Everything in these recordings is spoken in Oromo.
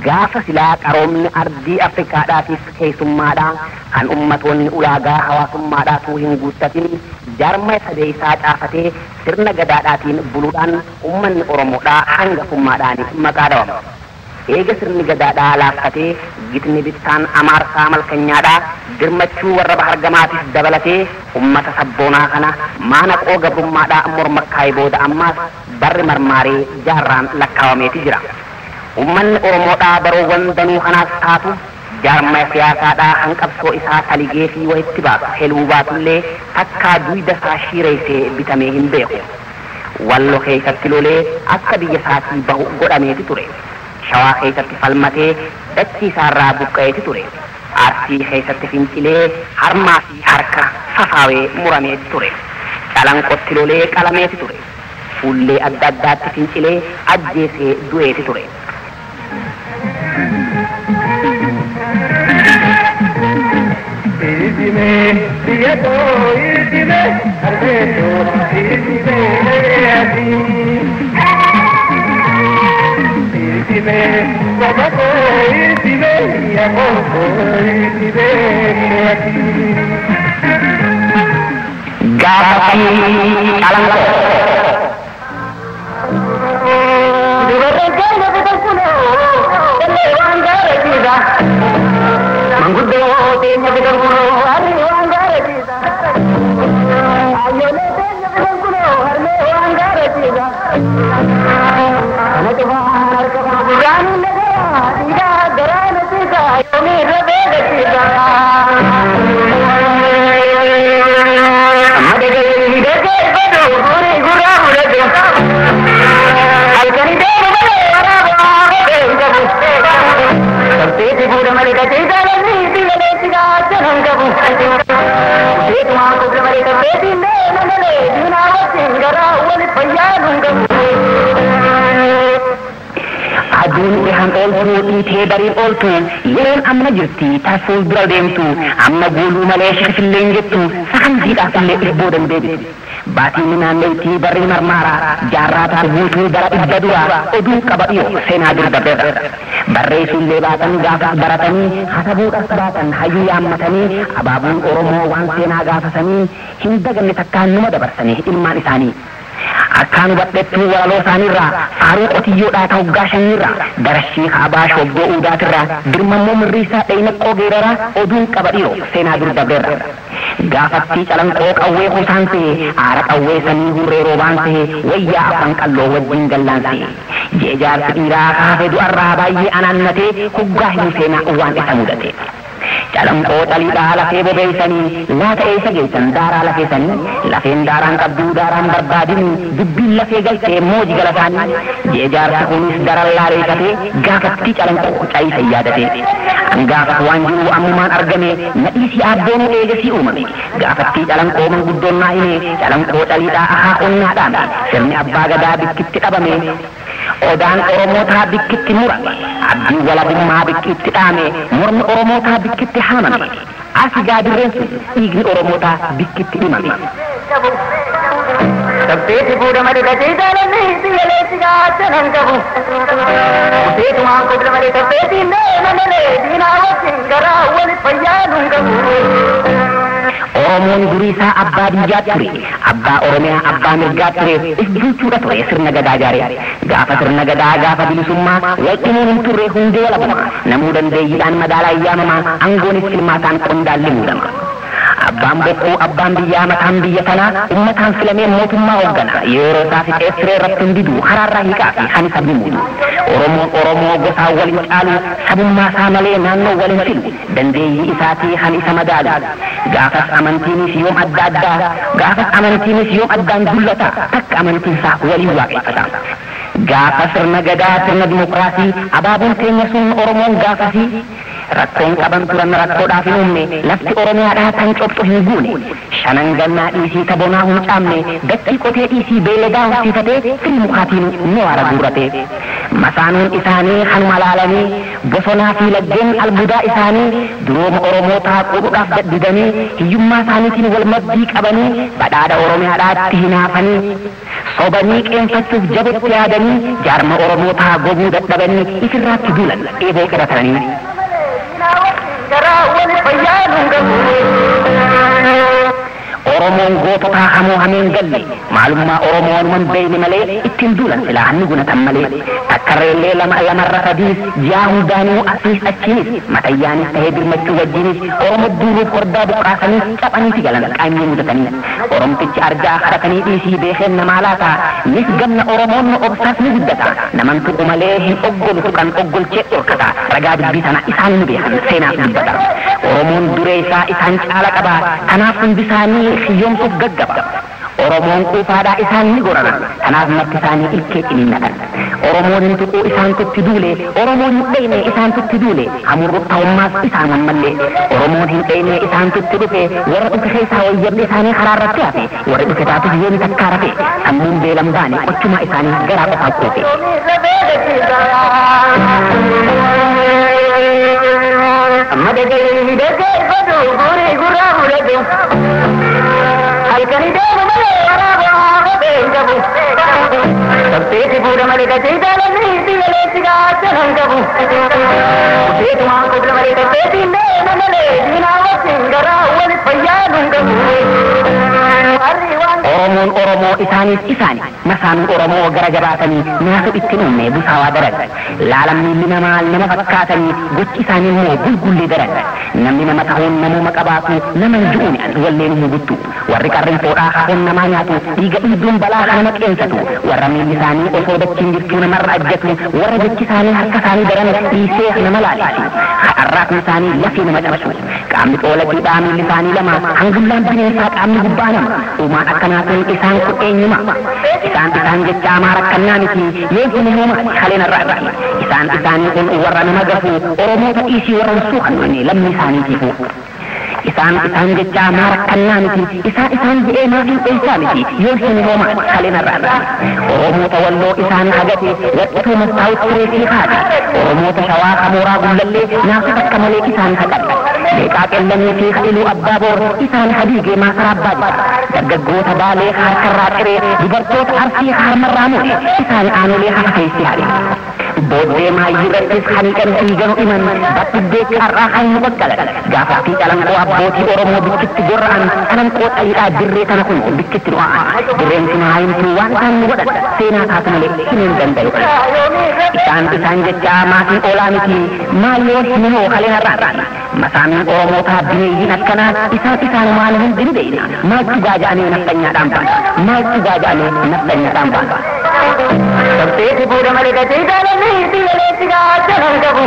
Gaafa silaa qaroomni ardii Afrikaadhaatiif keessummaadha kan ummatoonni ulaagaa hawaasummaadhaatuu hin guuttatin jaarma sadeessaa caafatee sirna gadaadhaatiin buluudhaan ummanni Oromoodhaa hangafummaadhaan maqaa dhawama. Eega sirni gadaadhaa laaffatee gitni bittaan amaarsaa malkanyaadhaa dirmachuu warra bahargamaatiif dabalatee ummata sabboonaa kana maanaqoo gabrummaadhaa morma kaayee booda ammaas barri marmaaree jaarraan lakkaawameeti jira. Ummanni Oromoodhaa baroowwan danuu kanaas taatu jaarma siyaasaadhaa hanqabsoo isaa taligee fi wayitti baasu heluu baatullee takkaa duyda isaa shiireessee bitamee hin beeku. Wallo keessatti lolee akka biyya isaatii bahu godhameeti ture. Shawaa keessatti falmatee dachii isaarraa buqqa'eeti ture. Arsii keessatti fincilee harmaa fi harka fafaawee murameeti ture. Calanqotti lolee qalameeti ture. Fuullee adda addaatti fincilee ajjeesee du'eeti ture. Gaafa calanqoo. Aduun dhihaan ooltuu dhiitee bariin ooltu yeroon amma jirti ta fuuldura deemtu amma guuluu malee shirfillee hin jettu sakantiidhaaf illee irboo dandeebitu. Baatiin naanneetti barri marmaara jaarraa taal guutuu bara dhibba dura oduu qaba dhiyoo seenaa dur dabreera. Barreessuullee baatan gaafas baratanii hasabuudhas baatan hayyuu yaammatanii abaabuun Oromoo waan seenaa gaafasanii hin daganne takkaan numa dabarsanii ilmaan isaanii. Akkaan hubadhettuu walaloo isaaniirraa faaruu qotiyyoodhaa ta'u gaashanirraa darashii kaabaa shobboo uudaatirraa dirmammoo mirriisaa dhayinaqqoo geeraraa oduun qaba dhiyoo seenaa dur dabreerra. Gaafattii calanqoo qawwee hosaan se'e aara qawwee sanii hurree roobaan se'e wayyaa afaan qalloo wajjin gallaan se'e. Ji'a jaarsi dhiiraa kaafee du'arraa baay'ee anaannatee hoggaa himu seenaa waan isa mudate. Calanqoo caliidhaa lafee bobeeysanii laata eessa geessan daaraa lafeessanii lafeen daaraan qabduu daaraan barbaadini dubbiin lafee galtee mooji galataanii jee jaarsi kunis daran laaleeffatee gaafattii calanqoo cayiisa yaadatee angaafas waan jiru ammumaan argame nadhiisii abboonuu eegasii uumame gaafattii calanqoo manguddoon naa hime calanqoo caliidhaa ahaa qonnaa dhaame sirni abbaa gadaa bikkitti dhabame odaan Oromootaa bikkitti murame abdiin walabummaa bikkitti dhaame mormi Oromootaa bikkitti haamame asi gaadirreen sun dhiigni Oromootaa bikkitti dhimame. Sabbeeti fuudha malee katee jaalanni biyya gaachanan qabu. Seetumaan kubla malee sabbeetiin deema malee diinaa wajjin garaa wali fayyaa nun qabu. Oromoon durii isaa abbaa biyyaa ture, abbaa Oromiyaa abbaa mirgaa ture, if bulchuudha ture sirna gadaa jaaree. Gaafa sirna gadaa gaafa bilisummaa wal dhimuun hin turre hundee walabuma. Namuu dandeeyyiidhaan madaalaa yaamamaa aangoonis filmaataan qondaalli muudama. Abbaan bokkuu abbaan biyyaa mataan biyya tanaa ummataan filamee mootummaa hooggana yeroo isaa fixee siree irratti hin didu karaarraa hiiqaa fi kan sabni muudu. Oromoon Oromoo gosaan waliin caalu sabummaa isaa malee naannoo waliin filu dandeeyyii isaatii kan isa madaalu. Gaafas amantiinis yoom adda addaa gaafas amantiinis yoom addaan dullata takka amantiin isaa waliin waaqeffata. Gaafa sirna gadaa sirna dimokiraasii abaaboon teenya sun Oromoon gaafasii rakkoon qaban turan rakkoodhaaf hin uumne lafti Oromiyaadhaa tan cobxu hin guune shanan gannaa dhiisii tabonaa hin caamne dachii qotee dhiisii beeyladaa horsiifatee firii mukaatiin ni waara guurrate Masaanuun isaanii kanuma laalanii bosonaa fi laggeen albuudaa isaanii durooma Oromootaa quudhuudhaaf daddidanii hiyyummaa isaaniitiin wal maddii qabanii badhaadha Oromiyaadhaatti hinaafanii sobanii qeenfachuuf jabetti yaadanii jaarma Oromootaa gobuu dadhabanii ifirraatti duulan eeboo qiratanii. Oromoon goototaa hamoo hameen galle maalummaa Oromoon man beeyne malee ittiin duulan silaa hanni gunatan malee takkarreellee lama lamarra sadiis ji'a hundaanuu asiis achiinis matayyaanis tahee birmachuu wajjinis Oromo duuluuf hordaa buqqaasanii caphaniiti galan qaanyee mudatanii Oromtichi arjaa kadhatanii dhiisii beekeen namaa laata nis gamna Oromoon obsaas ni guddata naman tuqu malee hin oggolu tuqan oggolchee dhorkata ragaa dubbii sana isaan ni beekan seenaaf dubbata Oromoon duree isaa isaan caala qaba kanaaf hundi isaanii hiyyoomsuuf gaggaba. Oromoon quufaadhaa isaan ni gorana kanaaf marti isaanii ilkee ciniinnatan. Oromoon hin tuquu isaantutti duule Oromoon hin dheyne isaantutti duule hamurrutta'ummaas isaan ammallee Oromoon hin dheyne isaantutti dhufe warra dhufe keessaa wayyabni isaanii karaa irratti hafe warri dhufe taatus yooni takkaa rafe sammuun beelan baane qochumaa isaanii garaa qofaa quufe. Amma dhagee dhagee fadu gurii gurraa fudhatu. Halkanii deemu malee waraabaa kophee hin qabu. Sabteeti fuudha malee gachee jaalalli biyya gaachana hin qabu. Kuteetumaan kubla malee tabteetiin deema malee diinaa wajjin garaa waliif fayyaa hin qabu. Oromoon Oromoo isaanis isaani masaanuun Oromoo gara jabaatanii nyaata ittiin uumne busaawaa daran laalan miilli namaa nama fakkaatanii gochi isaanii immoo gulgullee daran namni nama ta'uun namuma qabaatu nama hin ju'uun walleen hin guttu warri qarrinfoodhaa hafoon namaa nyaatu dhiiga dhiibduun balaa nama qeensatu warra miilli isaanii osoo dachiin jirtuu namarra ajjatu warra jechi isaanii harka isaanii daran dhiisee nama laaleessu har'aafni isaanii lafee nama cabsu qaamni xoolaqiidhaa miilli isaanii lama hangullaan bineensaa qaamni gubbaa nama uumaan akkanaa kun isaan kun eenyuma isaan isaan jecha amaa rakkannaa miti yoo hin hooma kaleen irraa irraa isaan isaanii kun warra nama gafu Oromoota dhiisii warra suuqan lammii isaaniitiifu isaan isaan jecha amaa rakkannaa miti isaan isaan je'ee maaf hin dheessaa miti yoo hin hooma kaleen irraa irraa Oromoota walloo isaan hagate warqituu mastaawut tureetii haadha Oromoota shawaa hamooraa gullallee naafa takka malee isaan haqadha Leeqaa qellamii fi iluu abbaa boor isaan hadiigee maasaraa abbaa jira dargaggoota baalee harkarraa ciree dubartoota arsii harmarraa mure isaan aanolee hafa keessi haadhe Booddee maayyirrattis haniiqan fiiganu himan bakkiddee carraa kan nu qaqqalan gaafattii calanqoo abbootii Oromoo bikkitti gorra'an calanqoo xayiidhaa dirree kana kun bikkitti du'a'an dirreen sun haa himtuu waan isaan nu godhan seenaa taatu malee himuu hin danda'u. Isaan isaan jecha maatiin oolaa miti maal yoo himinoo kaleen har'aati. Masaamiin Oromootaa bineeyyiin akkanaa isaan isaanumaan hundi ni beeyna maaltu gaaja'anii naftanyaadhaan baana maaltu gaaja'anii naftanyaadhaan baana. Sabteeti fuudha malee gachee jaalalli biyya gaachana hin qabu.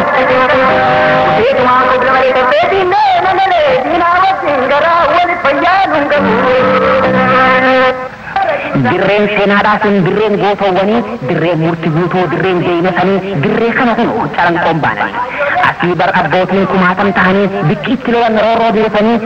Kuteetumaan kubla malee tabteetiin deema malee diinaa wajjin garaa waliif fayyaa hin qabu. Dirreen seenaadhaa sun dirreen gootowwanii dirreen murti guutoo dirreen jeeynasanii dirree kana kun calanqoon baananii asii bar abbootiin kumaatam ta'anii bikki itti lolan roorroo dirsanii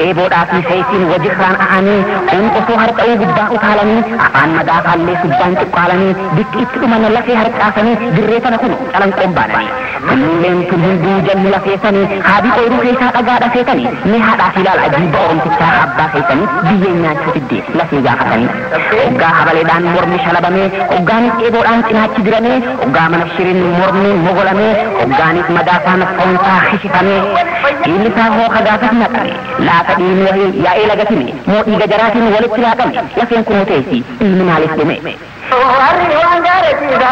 eeboodhaa fi seesiin wajjirraan a'anii kun osoo harca'uu gubbaan utaalanii afaan madaafaallee subbaan cuqqaalanii bikki itti dhuman lafee harcaasanii dirree kana kun calanqoon baananii tulluuleen tun hunduu jalli lafeessanii haadhi ooyiruu keessaa dhagaa dhafeetanii mee haadhaa fi ilaala jilba oromtichaa abbaa keessanii biyyeen nyaachuu fiddee lafee gaafatanii. Hoggaa habaleedhaan mormi shalabamee, hoggaanis eeboodhaan cinaachi diramee, hoggaa mana shiriin mormi mogolamee, hoggaanis madaasaan foonsaa hishifamee, dhiigni isaa hooka gaafas naqame, laata dhiigni wahii yaa'ee lagatime, moo dhiiga jaraatiin walitti laaqame, lafeen kunoo teessi, ilmi maaliif dhume? Harri waan gaarachiisa.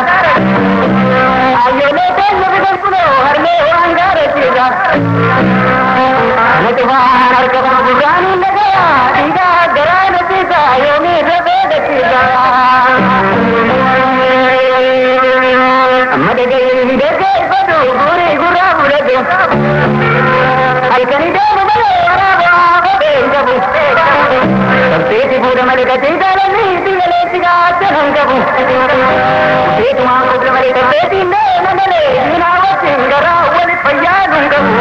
Ayyoolee keenya bitan kunoo harmee waan gaarachiisa. Kana cufaan harka kana gurraaniin dhagaya dhiigaa garaa nasiisa yoomii rafee dachiisa. Amma dhagee dhagee fadu gurii gurraa fudhatu. Halkanii deemu malee waraabaa kophee hin qabu. Sabteeti fuudha malee gachee jaalalli biyya gaachana hin qabu. Kuteetumaan kubla malee tabteetiin deema malee diinaa wajjin garaa waliif fayyaa hin qabu.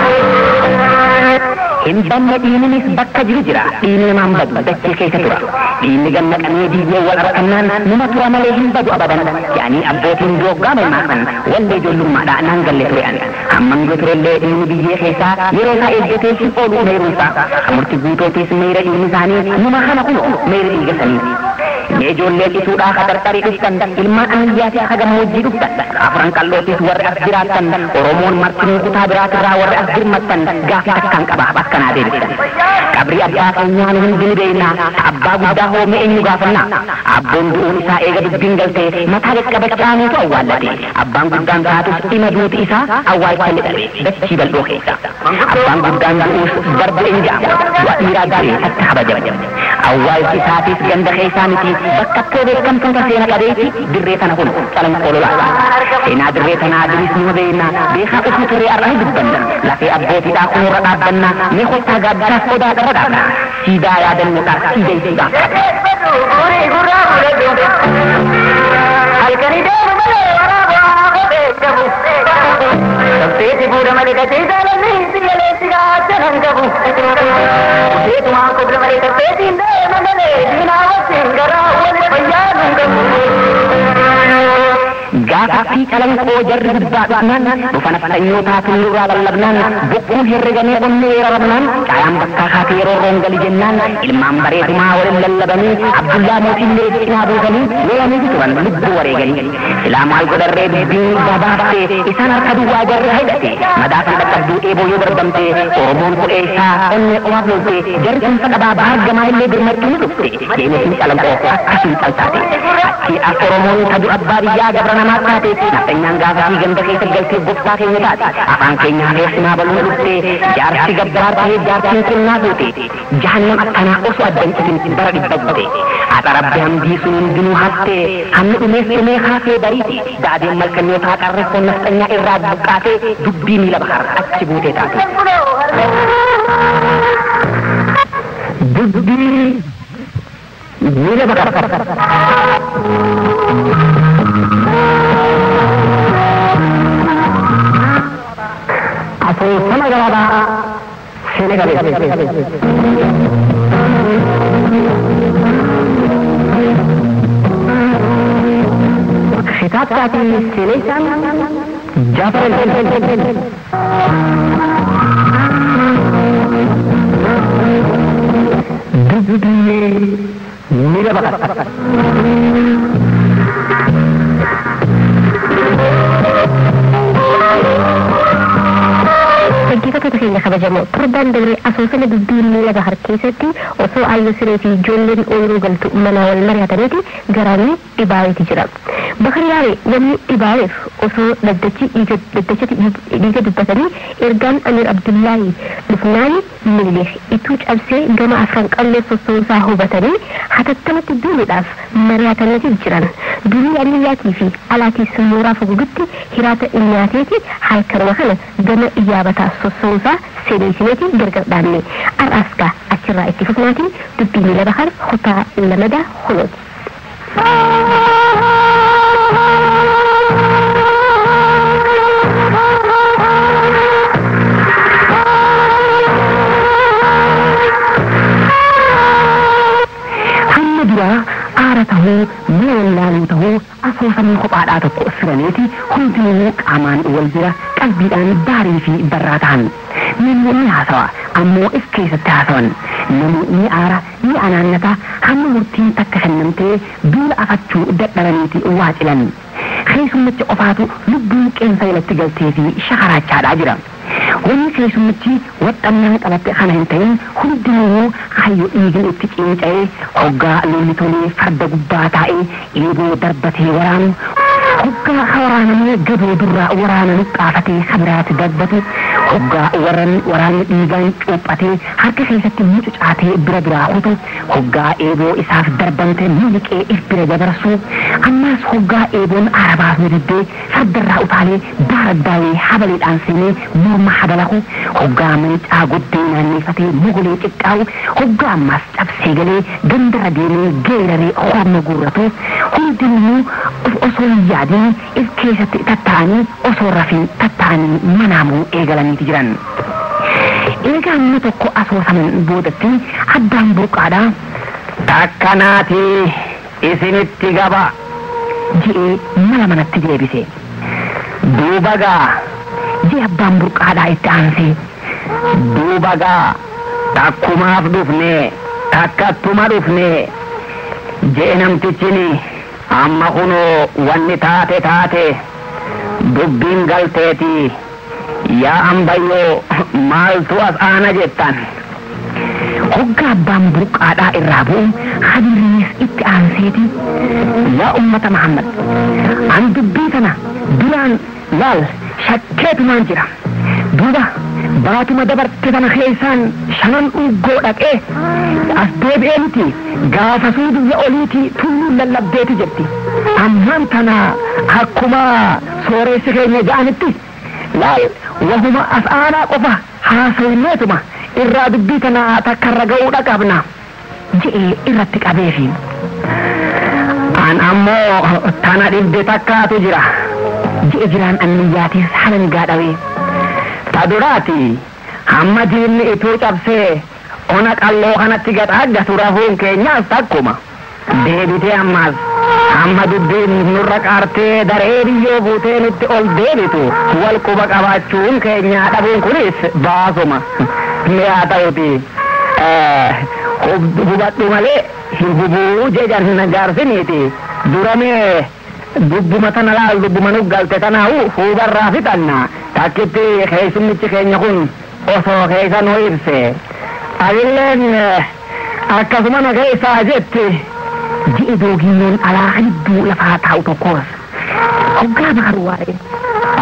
Hin banne dhiininis bakka jiru jira. Dhiinni namaan badu dachee keessa tura. Dhiinni gannaqamee biyyee wal argannaan numa tura malee hin badu abadan. Yaanii abbootiin dooggaa mamaakan wallee ijoollummaadhaa naan galle ture ani. Hamman yoo turellee dhiinni biyyee keessaa yeroo isaa eeggatee hin oolu meeruunsaa. Murti guutootis meera dhiinni isaanii numa kana kunoo meera dhiiga sanii. Mee ijoollee isuudhaa qaxarxarii dhuftan ilmaan ammayyaatii akka gammoojjii dhuftan afuran qallootis warri as jiraattan Oromoon martinuu kutaa biraatirraa warri as birmattan gaafii takkaan qaba akkanaa deebistan. Qabrii abbaa keenyaa nu hundi ni beekna abbaa guddaa hoomee eenyu gaafanna abboon du'uun isaa eega dubbiin galtee mataa qaqqabachaa nuutu awwaallate abbaan guddaan taatus dhima duuti isaa awwaalchanni dhabe dachii bal'oo keessa. Abbaan guddaan du'uus darbu hin jedhamu du'a dhiiraa du'ee takka kabajama. Awwaalchi isaatis ganda keessaa miti bakka akkoo beekamtuuta seena qabeetti dirree tana kun calanqoo lolaadha. Seenaa dirree tanaa duris nima beekna beekaa osoo turee har'a ni dubbanna lafee abbootiidhaa kunurra dhaabbanna mee kottaa gaaddisaaf odaa dharra dhaabna siidaa yaadannoodhaaf siideessuudhaaf. Halkanii deemu malee waraabaa kophee qabu. Sabteeti fuudha malee katee jaalalli sigalee sigaa jalan qabu. Uteetumaan kubra malee tabteetiin deema malee diinaa wajjin garaa wal fayyaa nun qabu. Gaafii calanqoo jarri gubbaa dhufnaan dhufa nafxanyootaa tullurraa lallabnaan bokkuun herregamee onnee weerarabnaan caayaan bakkaa kaatee yeroo roongali jennaan ilmaan bareedumaa waliin lallabanii Abdullaa mootillee cinaa buusanii lolanii turan lubbuu wareeganii. Silaa maal godharree dubbiin gabaaftee isaan harka duwwaa jarri hidhate madaa kan dhaqqabduu eeboo yoo darbamte Oromoon kodhee isaa onnee qomaaf lolte jarri tumsa qabaa baargamaa illee birmachuu ni dhufte deemee calanqoo akkasiin caltaate. Achii as Oromoon tadu abbaa biyyaa gabra namaa taate nafxanyaan gaafasii ganda keessa galtee gooftaa keenya taate afaan keenya hafee simaa baluu dhufte jaarsi gabbaar ta'ee jaartiin qunnaa fuute jahannam akkanaa osoo addan citin bara dhibba guute haadha rabbi hamdii sun hundinuu haftee hammi dhumees dhumee kaafee bariite daadeen malkanyootaa qarreeffoon nafxanyaa irraa buqqaatee dubbii miila bakar achi buutee taate. Dubbii miila bakar. Asoosama gabaabaa Senegalee. Kitaabtaatii seeneessaan Jaafar Dubbii miila bakar. Dhaggeeffattoota keenya kabajamoo torbaan dabree asoosama dubbii miila bahar keessatti osoo Aayyoo Siree fi ijoolleen ooyiruu galtu manaa wal mari'ataniiti garaanii dhibaaweeti jira. Bakar yaa'e namni dhibaaweef osoo daddachatti dhiiga dubbatanii ergaan Amir Abdullaahi dhufnaani Minilik ituu cabsee gama afran qalloo sossoosaa hubatanii hatattamatti duuluudhaaf mari'ataniiti jiran. Durii ammayyaatii fi alaatiis mooraa fugugutti hiraata nyaateeti halkanuma kana gama iyaabataa sossoosaa seeneesineeti gargar dhaabne. Har'aas gaa achirraa itti fufnaatiin dubbii miila bahar kutaa lamadaa hulooti. Hamma duraa aara tahuu mana wallaaluu tahuu asoosamni kophaadhaa tokko siraneeti hundinuu qaamaan wal bira qalbiidhaan baarii fi barraa ta'an. Namni ni haasawa ammoo if keessatti haasawan. Namni ni aara ni anaannata hamma murtiin takka kennamtee duula afachuu dadhabaniiti waa cilan. Keessummicha qofaatu lubbuun qeensa jalatti galtee fi shakaraachaadhaa jira. Wanni keessummichi waxxannaan qabatte kana hin ta'in hundinuu hayyuu dhiigni itti cinca'ee hoggaa lolli tolee farda gubbaa taa'ee eeboo darbatee waraanu hoggaa waraanamee gadoo durraa waraana luqqaafatee kabiraatti darbatu hoggaa waraanni dhiigaan cuuphatee harka keessatti mucucaatee bira biraa kutu hoggaa eeboo isaaf darbamte miliqee if bira dabarsu ammaas hoggaa eeboon arabaaf mididdee fardarraa utaalee baara habaleedhaan seenee morma habalaku hoggaa mancaa goddee naanneeffatee mogolee xiqqaa'u hoggaa ammaas cabsee galee gandarra deemee geeraree horma guurratu hundinuu osoo hin yaadin if keessatti tatta'anii osoo rafin tatta'anii manaamuu eegalaniiti jiran. Eega amma tokko asoosaman boodatti abbaan burqaadhaa Takkanaati isinitti gaba je'ee mala manatti deebise. Duuba gaa je'e abbaan burqaadhaa itti aansee. Duuba gaa takkumaaf dhufne takkattuma dhufne je'e namtichini amma kunoo wanni taate taate dubbiin galteeti yaa ambayyoo maaltu as aana jettan. Hoggaa abbaan burqaadhaa irraa bu'u Hadiiriinis itti aanseeti yaa ummata Muhammad an dubbii tana duraan laal shakkeetumaan jira. Duuba baatuma dabarte tana keessaan shanan dhuggoo dhaqee as deebi'ee miti gaafasuu biyya oliitii tulluun lallabdeeti jirti. Ammaan tana akkuma sooressi keenya ja'anitti laal wahuma as aanaa qofa haasawinneetuma irraa dubbii tana takkarra ga'uudha qabna je'ee irratti qabeefi. An ammoo tana dhibde takkaatu jira je'e jiraan anniyyaatiis halangaa dhawee. Ta duraati hamma diinni ituu cabsee ona qalloo kanatti gad aggatu rafuun keenyaas takkuma. Deebitee ammaas hamma dubbiin nurra qaartee daree biyyoo buutee nutti ol deebitu wal quba qabaachuun keenyaa dhabuun kunis baasuma. Mee haa ta'uti hubadhu malee hin hubuu jedhan jaarsiniiti. Duramee dubbuma tana laal dubbuma nu galte tanaahu huubarraa fixanna. Takkitti keessummichi keenya kun osoo keessa nu ibse. Anilleen akkasuma na keessaa jetti. Ji'i doogiyyoon alaa hedduu lafaa taa'u tokkos. Hoggaa Bakar Waaree.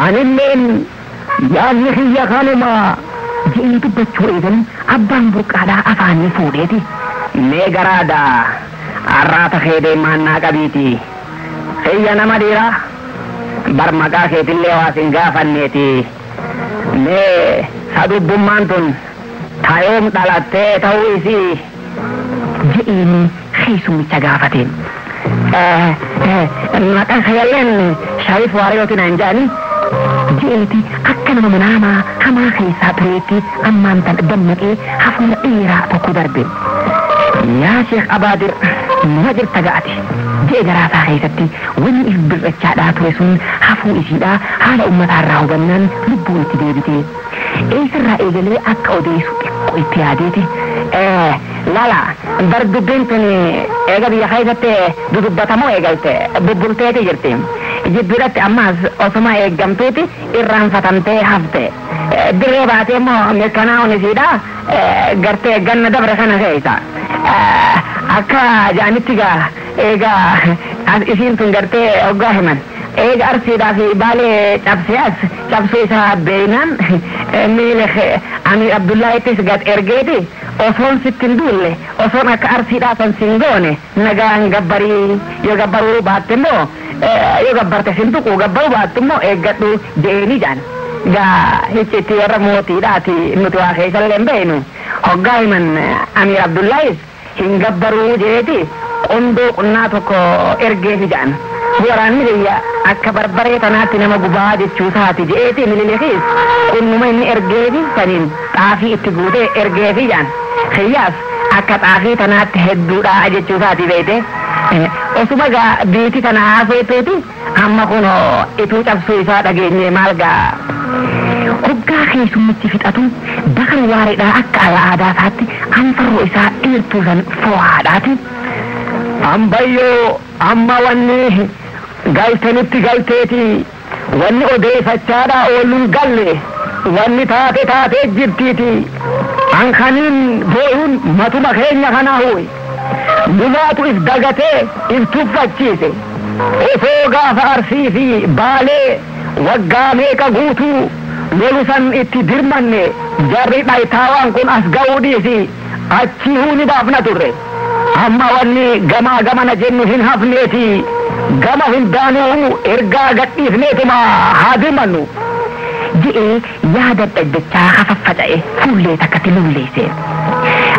Anilleen yaadni kiyya kanuma. Ji'i dubbachuu eegan abbaan burqaadhaa afaanii fuudheeti. Mee garaadha arraata kee deemaannaa qabiiti. Kiyya nama dhiiraa bar maqaa keetillee waa sin gaafanneeti. Mee sadubbummaan tun tayoom dhalattee ta'uu isii je'eeni keessummicha gaafate. Maqaan kiyyalleen Shariif Waariyooti naan jedhani je'eeti akka nama manaamaa hamaa keessaa tureetti ammaan tan dammaqee hafuura dheeraa tokko darbe. Yaa Sheekh Abaadir nama jirta ga'ati je'e garaasaa keessatti wanni if birrachaadhaa ture sun hafuu isiidhaa haala ummataarraa hubannaan lubbuun itti deebite. Eessarraa eegalee akka odeessu xiqqoo itti yaadeeti. Lala bar dubbiin tun eega biyya keessatti dudubbatamoo eegalte bubbulteeti jirti. Jidduudhatti ammaas osuma eeggamtuuti irraanfatamtee hafte. Dirree baatee immoo mirkanaa'uun isiidha gartee ganna dabre kana keessa. Akka jaanitti gaa eegaa isiin tun gartee hoggaa himan. Eega arsiidhaa fi baalee cabsee as cabsuu isaa beeynaan miila Amir Abdullaahittis gad ergeeti osoon sitti hin duulle osoon akka arsiidhaa san sin goone nagaan gabbarii yoo gabbaruu baatte immoo yoo gabbarte sin tuqu gabbaruu baattu immoo eeggadhu je'eeni jaan. Gaa hiccitti warra mootiidhaati nuti waa keessallee hin beeynu hoggaa himan Amir Abdullaahis hin gabbaruu jeeti qondoo qunnaa tokko ergeefi jaan. Waraanni biyya akka barbaree tanaatti nama gubaa jechuu isaati je'eeti Minilikiis qunnuma inni ergeefi saniin xaafii itti guutee ergeefi jaan. Kiyyaas akka xaafii tanaatti hedduudha jechuu isaati beeyte. Osuma gaa biiti tana haasoftuuti amma kunoo ituu cabsuu isaa dhageenye maal gaa. Hoggaa keessummichi fixatu Bakar Waareedhaa akka aadaa isaatti anfarroo isaa dheertuu san fo'aadhaati. Ambayyoo amma wanni galtenitti galteeti wanni odeeffachaadhaa ooluun galle wanni taate taatee jirtiiti. An kaniin boo'uun matuma keenya kanaa huwe. Lumaatu if dagatee if tuffachiise. Osoo gaafa arsii fi baalee waggaa meeqa guutuu lolu san itti dirmanne jarri dhaytaawaan kun as ga'uu dhiisi achii huuni baafna turre. Amma wanni gamaa gamana jennu hin hafneeti gama hundaanuu ergaa gadhiifneetuma haa dirmannu. Je'ee yaada dhaddachaa hafaffaca'e fuullee takkatti lulleesse.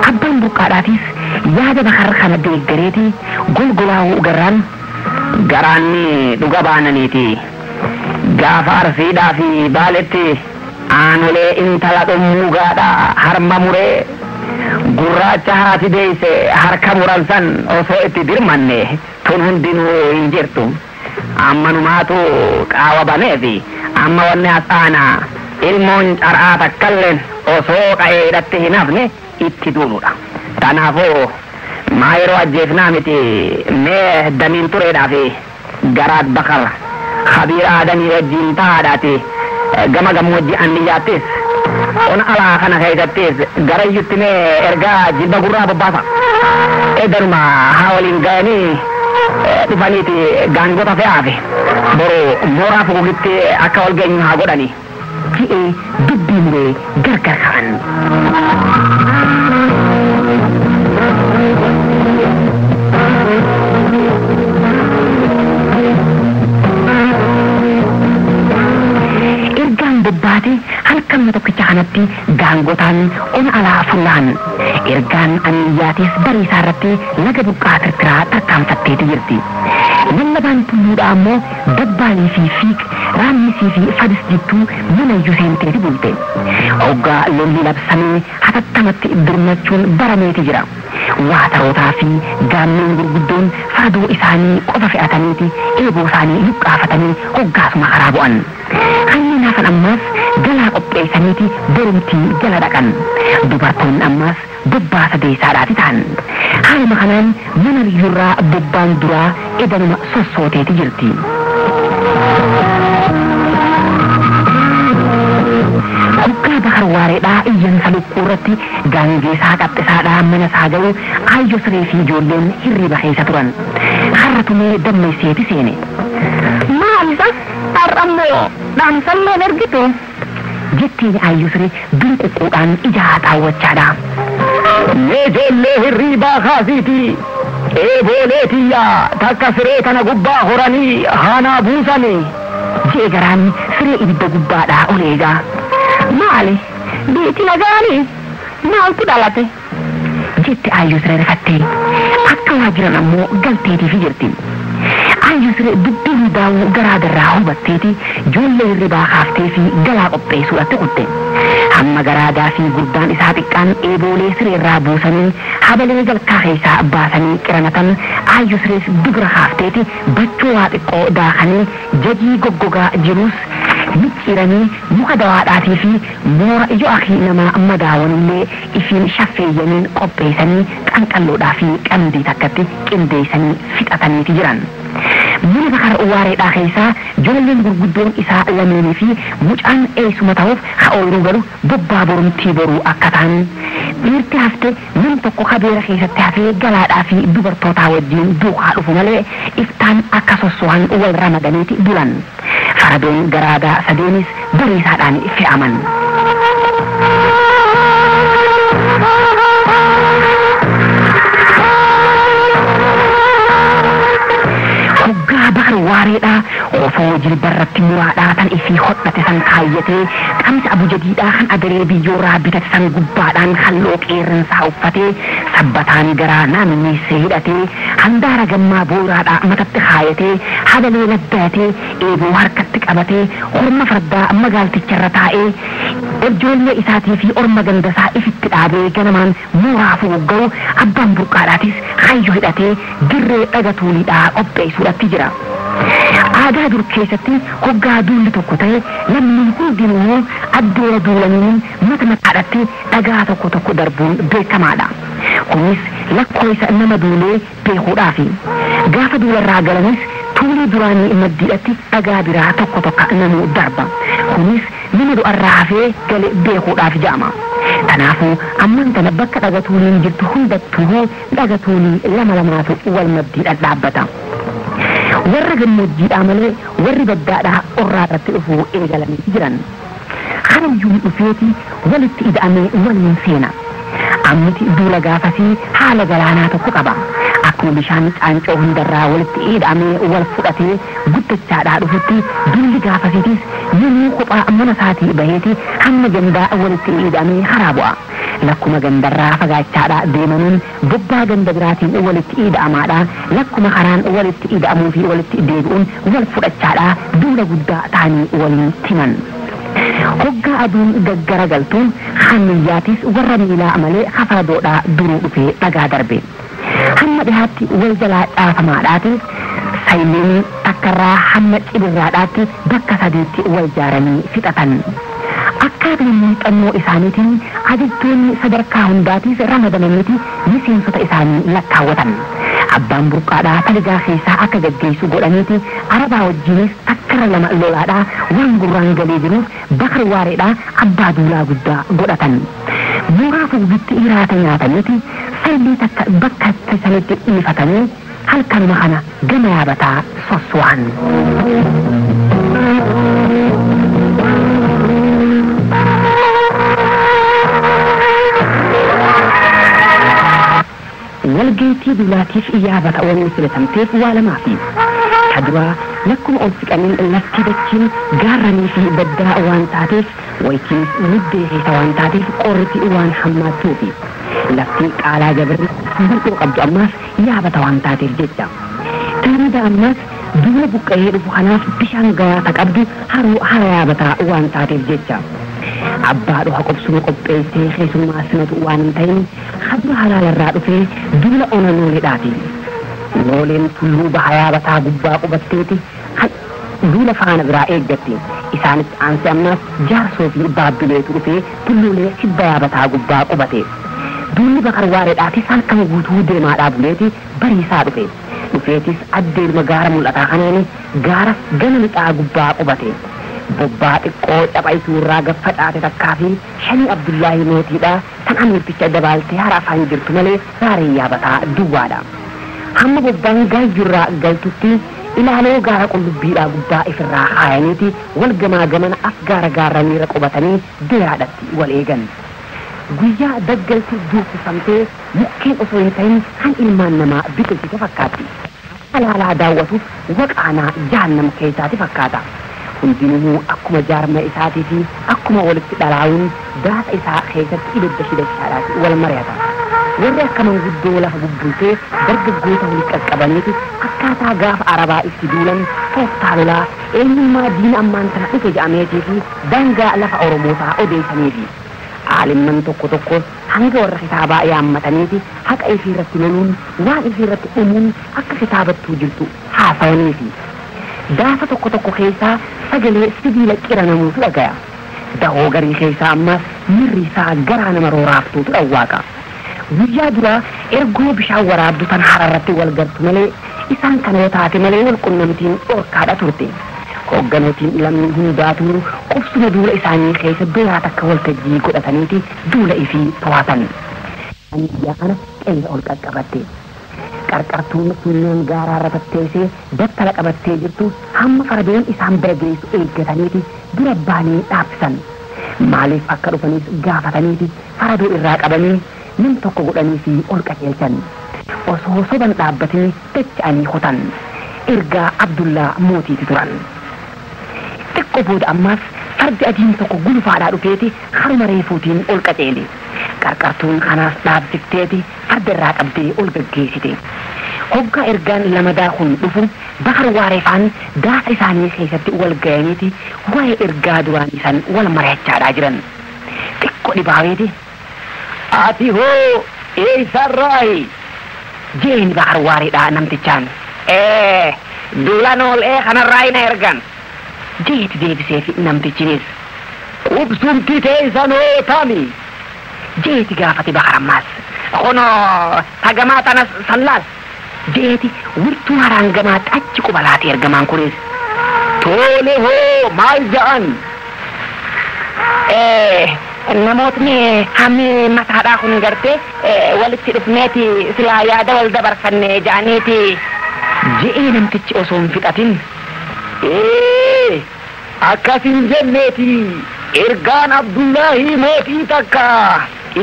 Abbaan burqaadhaatis yaada Bakar kana deeggareeti golgolaa'uu garraan Garaanni dhuga baananiiti. Gaafa arsiidhaa fi baaletti Aanolee intala dhummuugaadha harma muree gurraacha haati deeyse harka muran san osoo itti dirmanne tun hundinuu hin jirtu. Ammanumaatu qaawa baneefi amma wanni as aanaa ilmoon car'aa takkalleen osoo qa'eedhatti hin hafne itti duuludha. Kanaafuu maa yeroo ajjeefnaa miti mee damiin tureedhaa fi garaat Bakar Khabiir Aadamii wajjiin tahaadhaati gama gammoojjii Anniyyaattis ona alaa kana keessattis garayyutti mee ergaa jilba gurraa bobbaasa. Edanuma haa waliin ga'anii dhufaniiti gaangota fe'aafi boru mooraa fugugitti akka wal geenyu haa godhani. Ji'ee dubbii muree gargar ka'an. Ergaan bobbaate halkanuma tokkicha kanatti gaangotaan ona alaa fullaan ergaan Anniyyaatis bariisaa irratti laga burqaa tirtiraa tarkaanfatteeti jirti. Lallabaan tulluudhaa ammoo dabbaalii fi fiiq raammisii fi fadis jittuu mana iyyuu seenteeti bulte. Hoggaa lolli labsamee hatattamatti birmachuun barameeti jira. Waatarootaa fi gaammeen gurguddoon faradoo isaanii qofa fe'ataniiti eeboo isaanii luqqaafatanii hoggaasuma karaa bu'an. Kanneen hafan ammaas galaa qopheessaniiti borumtii jala dhaqan. Dubartoonni ammaas bobbaa sadeessaadhaati ta'an. Haaluma kanaan mana biyyurraa bobbaan duraa edanuma sossooteeti jirti. Hoggaa Bakar Waareedhaa iyyansa lukkuu irratti gaangeesaa qaxxisaadhaa mana isaa ga'u Aayyoo Siree fi ijoolleen hirriba keessa turan. Har'a tumee dammeesseeti seene. Maal isa? Har'ammoo dhaamsalleen ergitu? Jetteen Aayyoo Siree dunquqquudhaan ija haxaawwachaadha. Mee ijoollee hirriibaa kaasiiti. Eeboolee tiyyaa takka siree kana gubbaa horanii haanaa buusani. Jee garaan siree ibidda gubbaadhaa ol eegaa. Maali? Biiti nagaanii? Maaltu dhalate? Jette Aayyoo Siree rifattee. Akka waa jiran ammoo galteetiifi jirti. Aayyoo Siree dubbii hundaa'uu garaa garraa hubatteeti ijoollee hirribaa kaaftee fi galaa qopheessuudhaatti kutte. Hamma garaadaa fi gurbaan isaa xiqqaan eeboolee sireerraa buusanii habalee jalkaa keessaa baasanii qiranatan Aayyoo Sirees dubra kaafteeti bachoo waa xiqqoo daakanii jajii goggogaa jirus micciiranii muka dawaadhaatii fi moora ijoo akii namaa madaawanillee ifiin shaffeeyyaniin qopheessanii qanqalloodhaa fi qandii takkatti qindeessanii fixataniiti jiran. Mana Bakar Waareedhaa keessaa ijoolleen gurguddoon isaa lameenii fi mucaan eessuma ta'uuf haa ooyiruu galu bobbaa borumtii boruu akka ta'an dhiirti hafte nam tokko kabeera keessatti hafee galaadhaa fi dubartootaa wajjin duukaa dhufu malee iftaan akka sosso'an wal ramadaniiti bulan. Faradoon garaadaa sadeenis bariisaadhaan fe'aman. Hoggaa Bakar Waareedhaa ofoo jilbarratti muraadhaa tan ifii hodhate san kaayyatee qamsa abujadiidhaa kan agaree biyyoorraa bitate san gubbaadhaan halloo qeerransaa uffatee sabbataan garaa naanneessee hidhatee handaara gammaa booraadhaa matatti kaayatee habalee laddaatee eeboo harkatti qabatee horma fardaa magaalticharra taa'ee ijoollee isaatii fi orma gandasaa ifitti dhaabee ganamaan mooraa fuugga'u abbaan burqaadhaatis hayyoo hidhatee dirree dhagatuuliidhaa qopheessuudhatti jira. Aadaa dur keessatti hoggaa duulli tokko ta'e namni hundinuu addeera duulaniin mata mataadhatti dhagaa tokko tokko darbuun beekamaadha. Kunis lakkoofsa nama duulee beekuudhaafi. Gaafa duularraa galanis tuulii duraanii maddiidhatti dhagaa biraa tokko tokko namuu darba. Kunis nama du'arraa hafee gale beekuudhaaf jedhama. Kanaafuu ammaan kana bakka dhaga tuuliin jirtu hundattuu dhaga tuulii lama lamaatu wal maddiidhaan dhaabbata. Warra gammoojjiidhaa malee warri baddaadhaa qorraa irratti dhufuu eegalanii jiran. Kanayyuu dhufeeti walitti ida'amee waliin seena. Ammiti duula gaafasii haala galaanaa tokko qaba. Akkuma bishaan caancoo hundarraa walitti ida'amee wal fudhatee guddachaadhaa dhufutti duulli gaafasiitis namuu kophaa mana isaatii baheeti hamma gandaa walitti ida'amee karaa bu'a. Lakkuma gandarraa fagaachaadhaa deemanuun bobbaa ganda biraatiin walitti ida'amaadhaa lakkuma karaan walitti ida'amuu fi walitti deebi'uun wal fudhachaadhaa duula guddaa ta'anii waliin timan. Hoggaa aduun gaggaragaltuun hammiyyaatiis warra miilaa malee hafaradoodhaa duruu dhufee dhagaa darbe. Hamma dhihaatti wal jalaa dhaafamaadhaati sayliin takkarraa hamma cibirraadhaatti bakka sadiitti wal jaaranii fixatan. Akkaataa muuxannoo isaaniitiin ajajjoonni sadarkaa hundaatiif ramadamaniiti miseensota isaanii lakkaawwatan. Abbaan burqaadhaa taligaa keessaa akka gaggeessu godhaniiti arabaa wajjinis takkarra lama lolaadhaa waan gurraan galee jiruuf Bakar Waareedhaa abbaa duulaa guddaa godhatan. Mooraa fuuggitti hiraata nyaataniiti saylii takka bakka sanitti dhiifatanii halkanuma kana gama yaabataa sosso'an. Walgeetii duulaatiif yaabata wanni filatamteef waa lamaafi. Ta duraa lakkuma ol siqaniin lafti dachiin gaarranii fi baddaa waan taateef wayitiinis muddee keessa waan taateef qorriti waan hammaattuufi. Lafti qaalaa jabirri bal'oo qabdu ammaas yaabata waan taateef jecha. Taanida ammaas duula buqqa'ee dhufu kanaaf bishaan gayaa ta qabdu haroo hara yaabataa waan taateef jecha. Abbaa dhuha qobsuma qopheessee keessummaa simatu waan hin ta'in habra halaalarraa dhufee duula ona nooleedhaati. Nooleen tulluu baha yaabataa gubbaa qubatteeti duula faana biraa eeggatti. Isaanis aansee ammaas jaarsoo fi baabbileetu dhufee tulluulee kibba yaabataa gubbaa qubate. Duulli Bakar Waareedhaatis halkan guutuu deemaadhaa buleeti bariisaa dhufe. Dhufeetis addeeluma gaara mul'ataa kanaani gaara gama lixaa gubbaa qubate. Bobbaa xiqqoo capha isuurraa gaffacaate takkaa fi shanii Abdullaahi mootiidhaa tan amirticha dabaaltee hara afaan jirtu malee raaree yaabataa duwwaadha. Hamma bobbaan gaayyurraa galtutti ilaaloo gaara qullubbiidhaa gubbaa ifirraa haayaniiti wal gamaa gamana as gaara gaarraniirra qubatanii diraadhatti wal eegan. Guyyaa daggalti duuffifamtee mukkeen osoo hin ta'in kan ilmaan namaa biqilchite fakkaatti. Alaalaa daawwatuuf waqaanaa jahannam keessaati fakkaata. Hundinuu akkuma jaarma isaatii fi akkuma walitti dhalaa'uun daasa isaa keessatti ibidda shidachaadhaati wal mari'ata. Warri akka manguddoo lafa bubbultee dargaggoota walitti qaqqabaniiti akkaataa gaafa arabaa itti duulan tooftaa lolaa eenyummaa diina ammaan tana dhufe jedhameetii fi daangaa lafa Oromootaa odeessaniifi. Aalimman tokko tokkos hanga warra kitaabaa yaammataniiti haqa ifii irratti loluun waan ifii irratti dhumuun akka kitaabattuu jirtu haasawaniifi. Daasa tokko tokko keessaa sagalee sibiila qiranamuutu dhagaya. Dahoo garii keessaa ammas mirri isaa garaa nama rooraaftuutu dhawwaaqa. Guyyaa duraa ergoo bishaan waraabdu tan hararratti wal gartu malee isaan kana yoo taate malee wal qunnamtiin dhorkaadha turte. Hoogganootiin lamni hundaatuu qubsuma duula isaanii keessa biraa takka waltajjii godhataniiti duula ifii to'atan. Biyya kana qe'ee ol qaqqabatte. Qarqartuun funyoon gaaraarra tatteessee battala qabattee jirtu hamma fardeen isaan bira geessu eeggataniiti dura baanii dhaabsisan. Maaliif akka dhufanis gaafataniiti faradoo irraa qabanii nam tokko godhanii fi ol qajeelchan. Osoo soban dhaabbatanii dacha'anii kutan. Ergaa Abdullaa mootiiti turan. Xiqqoo booda ammaas fardi adiin tokko gulufaadhaa dhufeeti haruma reefuutiin ol qajeele. Qarqartuun kanaas dhaabsifteeti farda irraa qabdee ol gaggeessite. Hoggaa ergaan lamadaa kun dhufu Bakar Waareefaan daasa isaanii keessatti wal ga'aniiti waa'ee ergaa duraanii san wal mari'achaadhaa jiran. Xiqqoo dhibaaweeti. Ati hoo eessarraayi? Jeen Bakar Waareedhaa namtichaan. Duula nool'ee kanarraa na ergan. Jeeti deebiseefi namtichinis. Qubsumti teessan hoo tami? Jeeti gaafate Bakar ammaas. Kunoo tagamaa tana sallaas. Jeeti wirtuu haraan gamaatti achi qubalaate ergamaan kunis. Tole hoo maal ja'an? Namootni hammi mataadhaa kun gartee walitti dhufneeti silaa yaada wal dabarfanne ja'aniiti. Je'ee namtichi osoo hin fixatin. Akkas hin jenneeti ergaan Abdullaahi mootii takka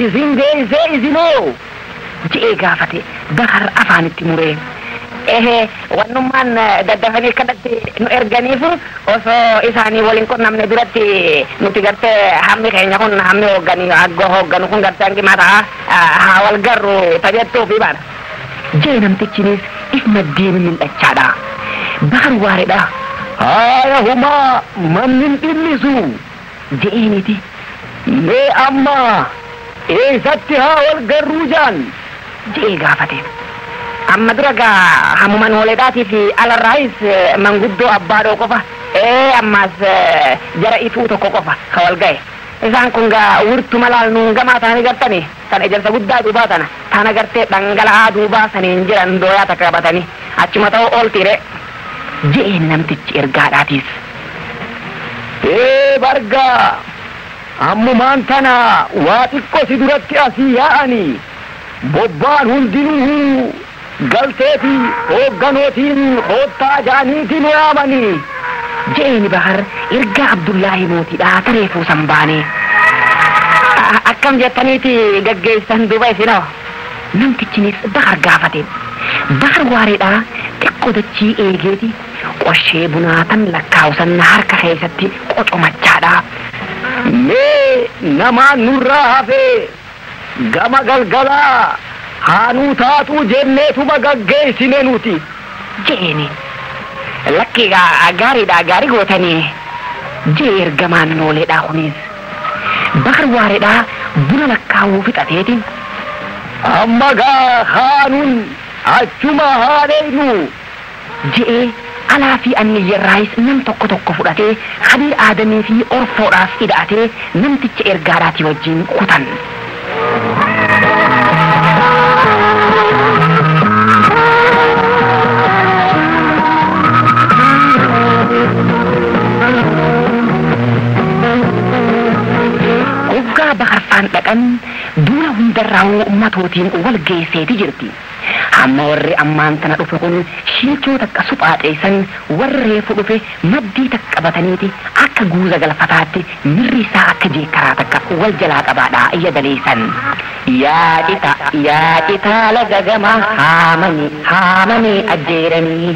isin geessee isinoo je'ee gaafate Bakar afaanitti muree. Wannummaan daddafanii kadhatti nu erganiif osoo isaanii waliin qunnamne duratti nuti gartee hammi keenya kun hammi hoogganii hoogganu kun gartee hangi mataa haa wal garru tajettuufi bara. Jee namtichinis if maddeen mil'achaadha. Bakar Waareedha. Haaya humaa manni hin dhimmisu. Je'eeniti. Mee amma eessatti haa wal garruu jaan? Je'ee gaafate. Amma dura gaa hamuma nooleedhaatii fi alarraayis manguddoo abbaadhoo qofa ee ammaas jara ifuu tokko qofa ka wal ga'e. Isaan kun gaa wirtuma laalnuun gamaa ta'anii gartanii tan ejersa guddaa duubaa tana tana gartee dhangala'aa duubaa saniin jiran dooyaa takka qabatanii achuma ta'uu ooltiire je'een namtichi ergaadhaatiis. Ee bargaa ammumaan tana waa xiqqoo si duratti asii yaa'anii bobbaan hundinuu galteefi hoogganootiin koottaa ja'aniitiin yaamanii. Je'eeni Bahar ergaa Abdullaahi mootiidhaa tareefuu san baane. Akkam jettaniiti gaggeessan duuba isinoo? Namtichinis Bahar gaafate. Bahar waareedhaa xiqqoo dachii eegeeti qoshee bunaa tan lakkaa'usan harka keessatti qocomachaadha. Mee namaan nurraa hafee gama galgalaa haanuu taatuu jenneetuma gaggeessine nuti. Je'eeni. Lakki gaariidha gaarii gootanii jee ergamaan nooleedhaa kunis. Bakar waareedhaa buna lakkaa'uu fixateeti. Amma gaa haanuun achuma haadheenu. Je'ee alaa fi anniyyarraayis nam tokko tokko fudhatee Kabiir Aadamii fi Orfoodhaas ida'atee namticha ergaadhaatii wajjin kutan. Hoggaa Bakarfaan dhaqan duula hundarraa'uu ummatootiin wal geesseeti jirti. Hamma warri ammaan tana dhufe kun shiilchoo takka suphaa xeessan warri reefu dhufe maddii takka qabataniiti akka guuza galfataatti mirri isaa akka jeekkaraa takka wal jalaa qabaadhaa iyya daleessan. Yaa cita yaa citaa laga gama haamanii haamanii ajjeeranii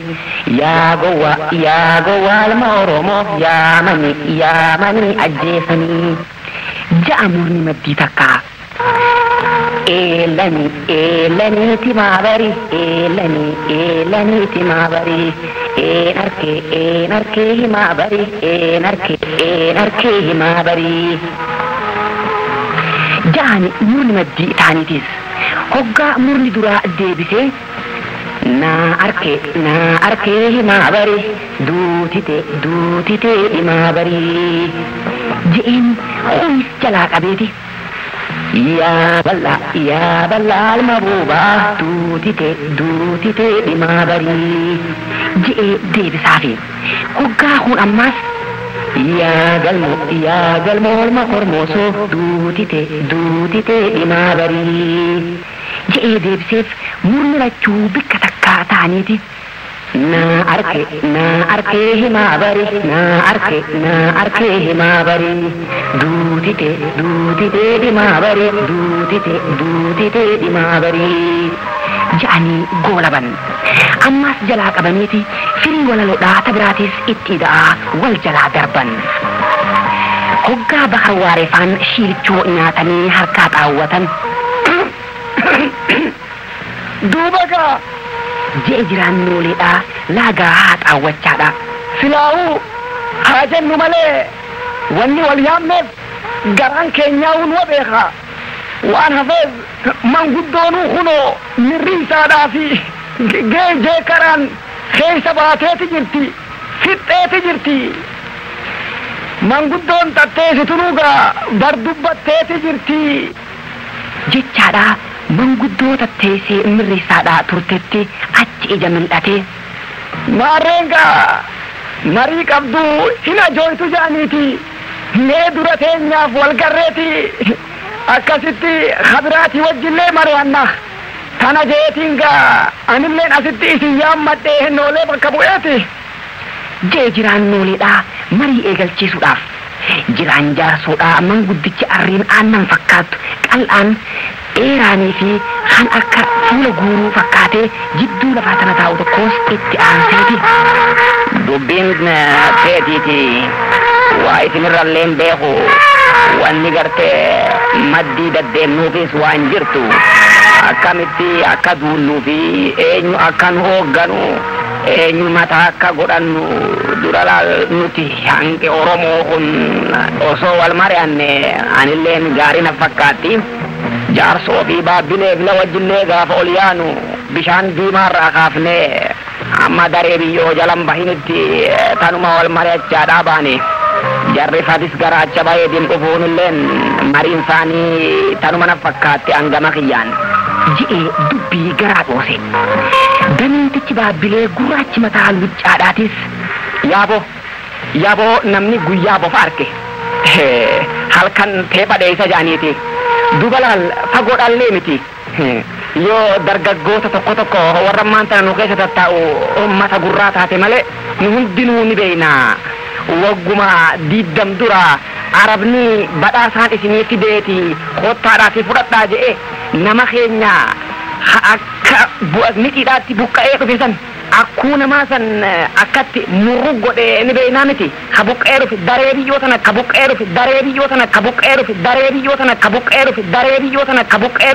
yaa gowwa yaa gowwaa ilma Oromoo yaamanii yaamanii ajjeesanii. Ja'a murni maddii takkaa. Eelani eelani timaa bari eelani eelani timaa bari een arkee een arkee himaa bari een arkee een arkee himaa bari. Ja'ani murni maddii isaaniitis hoggaa murni duraa deebisee naa arkee naa arkee himaa bari duutite duutite himaa bari je'een kunis jalaa qabeeti. Yaa bal'aa yaa bal'aa alma buubaa duutite duutite dhimaa barii je'ee deebisaafi hoggaa kun ammaas yaa galmoo yaa galmoo olma kormoosoo duutite duutite dhimaa barii je'ee deebiseef murni lachuu bikka takkaa ta'aniiti. Naa arke naa arkee himaa bari naa arke naa arkee himaa bari duutite duutite dhimaa bari duutite duutite dhimaa bari ja'anii goolaban. Ammas jalaa qabaniiti firii walaloodhaa tabiraatis itti ida'aa wal jalaa darban. Hoggaa Bakar Waareefaan shiilchoo nyaatanii harkaa xaawwatan. Duuba gaa je'e jiraan nooleedhaa laagaa haa xaawwachaadha. Silaa'uu haa jennu malee wanni wal yaamneef garaan keenyaa nu beeka. Waan hafeef manguddoonuu kunoo mirri isaadhaa fi geejjee karaan keessa baateeti jirti fixxeeti jirti. Manguddoon tatteessitunuu gaa bar dubbatteeti jirti. Jechaadhaa manguddoo tatteessee mirri isaadhaa turtetti achi ija mil'atee. Maarreen gaa marii qabduu hin ajooytu jaaniiti. Mee dura teenyaaf wal garreeti akkasitti habiraatii wajjillee mari'anna. Tana jeetiin gaa anilleen asitti isin yaammadhee hennoolee bakka bu'eeti. Jee jiraan nooleedhaa marii eegalchiisuudhaaf. Jiraan jaarsoodhaa manguddichi arriin aannan fakkaattu qal'aan dheeraanii fi kan akka fuula guuruu fakkaatee jidduu lafaa tana taa'u tokkos itti aanseeti. Dubbiin teetiiti waa isinirrallee hin beeku wanni gartee maddii daddeemnuufis waan jirtu akkamitti akka duulluu fi eenyu akka nu hoogganu Eenyummaa akka godhannu dura laal nuti hanqi Oromoo kun osoo wal mari'anne anilleen gaarii na fakkaatti. Jaarsoo fi baabbilee bila wajjillee gaafa ol yaanu bishaan diimaarraa kaafnee amma daree biyyoo jalan bahinitti tanuma wal mari'achaadhaa baane. Jarri fadis garaacha baheetiin dhufuunilleen mariin isaanii tanuma na fakkaatti hangama kiyyaan. Ji'ee dubbii garaa dhoose. Damiintichi baabbilee gurraachi mataa luccaadhaatis yaaboo yaaboo namni guyyaa bofa arge halkan teepha dheeysa jaaniiti. Duba laal fagoodhaallee miti. Yoo dargaggoota tokko tokko warra maanta nu keessa tattaa'u uummata gurraa taate malee nu hundinuu ni beeyna. Wagguma 20 dura arabni badhaasaan isinii fideeti kottaadhaa fi fudhadhaa je'e nama keenya akka mixiidhaatti buqqa'ee dhufe san akkuu namaa san akkatti murru godhee ni beeynaa miti. Ka buqqa'ee dhufe daree biyyoo tana ka buqqa'ee dhufe daree biyyoo tana ka buqqa'ee dhufe daree biyyoo tana ka buqqa'ee dhufe daree biyyoo tana ka buqqa'ee.